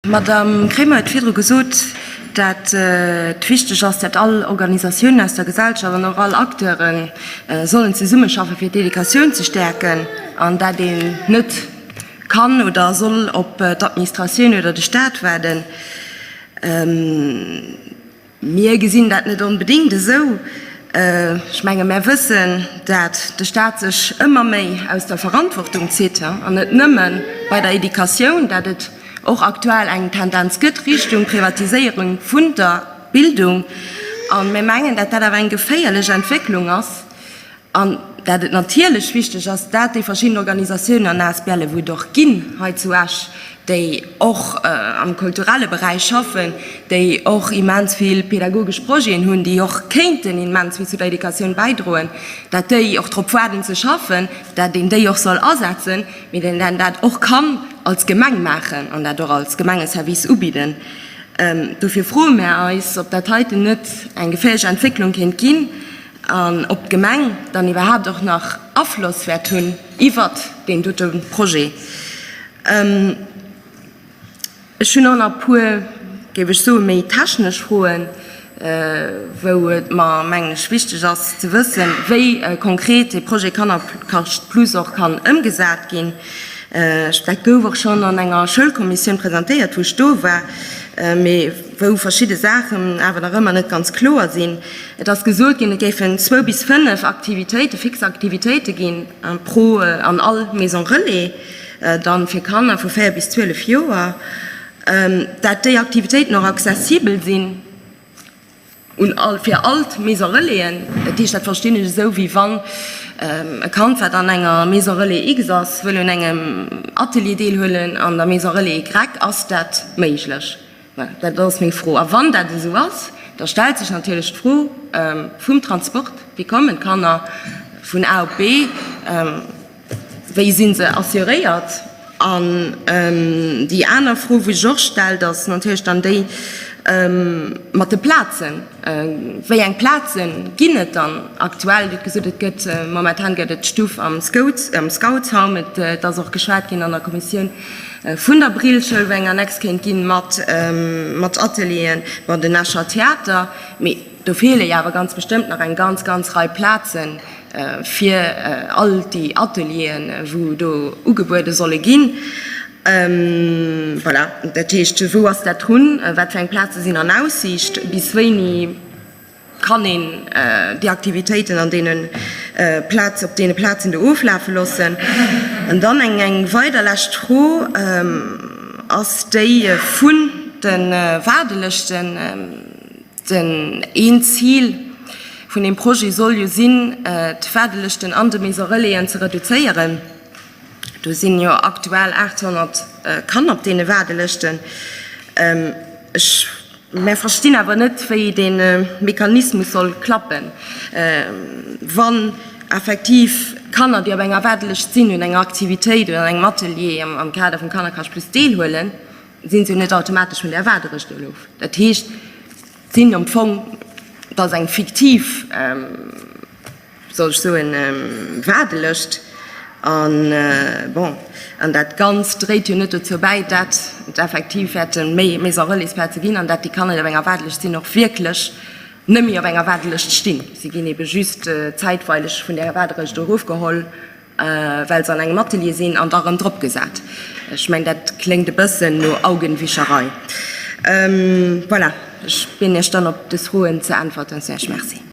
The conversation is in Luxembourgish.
D'Madame Kremer huet virdru gesot, dat et wichteg ass, dat all Organisatiounen aus der Gesellschaft an och all Acteure sollen zesummeschaffen, fir d'Educatioun ze stäerken, an dat een net kann oder soll op d'Administratioun oder de Stat waarden. Mir gesinn dat net onbedéngt esou. Ech menge mär wëssen, dat de Staat sech ëmmer méi aus der Verantwortung zitt, an net nëmme bei der Educatioun, dat et och aktuell eng Tendenz gëtt Richtung Privatiséierung vun der Bildung. A mir mengen, dat dat awer eng geféierlech Entwécklung ass. An dat et natierlech wichteg ass, dat déi verschidden Organisatiounen an ASBLe wou et och ginn hei zu Esch, déi och am kulturelle Beräich schaffen, déi och immens vill pedagogesch Projeten hunn, déi och kéinten immens vill zu der Educatioun bäidroen, dat déi och drop waarden ze schaffen, dat een déi och soll asetzen, mee dat een dat och kann als Gemeng maachen an dat och als Gemengeservice ubidden. Dofir froe mär eis, ob dat heiten net eng geféierlech Entwécklung kéint ginn, An ob d'Gemeng dann iwwerhaapt och nach Afloss wäert hunn iwwert deen dote Projet. Ech hunn och nach e puer, géif ech soen, méi technesch Froen, wou et mer, mengen ech, wichteg ass ze wëssen, wéi konkret dee Projet Kannerkascht Plus och kann ëmgesat ginn. Dat gouf och schonn an enger Schoulkommissioun presentéiert, wou ech do war, mee wou verschidde Saachen awer nach ëmmer net ganz kloer sinn. Et ass gesot ginn, et géifen zwou bis 5 Aktivitéiten, fix Aktivitéite ginn pro an all Maison relais, dann fir Kanner vu 4 bis 12 Joer, dat déi Aktivitéiten och accessibel sinn un all, fir all d'Maison relaisen. Dat heescht, dat verstinn ech esou, wéi wann e Kand, wat an enger Maison relais X ass, wëll un engem Atelier deelhuelen an der Maison relais Y, ass dat méiglech? Voilà, dat ass meng Fro. A wann dat esou ass, da stellt sech natierlech d'Fro vum Transport. Wéi kommen d'Kanner vun A op B? Wéi si se assuréiert? An déi aner Fro, wou sech och stellt, ass natierlech dann déi mat de Plazen. Wéi eng Plaze ginn et dann aktuell? Dir hutt gesot, et gëtt momentan gëtt et d'Stuff am Scouts, am Scoutshaum. Et ass och geschwat ginn an der Kommissioun vun der Brillschoul, wou eng Annex kéint ginn mat mat Atelieren, bon, den Escher Theater. Mee do feele jo awer ganz bestëmmt nach eng ganz, ganz Rei Plazen fir all déi Atelieren, wou do ugebuede solle ginn. Voilà, dat heescht, wou ass dat drun? Wat fir eng Plaze sinn an Aussiicht? Bis wéini kann een déi Aktivitéiten an deene Plaz, op deene Plazen do oflafe loossen? An dann eng eng weider lescht Fro ass déi vun de Waardelëschten. Den een Zil vun deem Projet soll jo sinn, d'Waardelëschten an de Maison Relaisen ze reduzéieren. Do sinn jo aktuell 800 Kanner op deene Waardelëschten. Ech, mär verstinn awer net, wéi dee Mechanismus soll klappen, wann effektiv Kanner, déi op enger Waardelëscht sinn, un enger Aktivitéit oder an engem Atelier am Kader vum Kannerkascht Plus deelhuelen, sinn se jo net automatesch vun där Waardelëscht erof. Dat heescht, sinn am Fong, dat ass eng fiktiv, soll ech soen, Waardelëscht. An, bon, an dat Ganzt dréit jo net dozou bäi, dat et effektiv wäerte méi Maison Relais-Plaze ginn an dat déi Kanner, déi op enger Waardelëscht sinn, och wierklech net méi op enger Waardelëscht stinn. Si ginn ebe just zäitweileg vun där Waardelëscht erofgeholl, well se an engem Atelier sinn, an da erëm drop gesat. Ech mengen, dat kléngt e bëssen no Augenwischerei. Voilà, ech binn Iech dann op dës Froen ze äntwerten. Merci.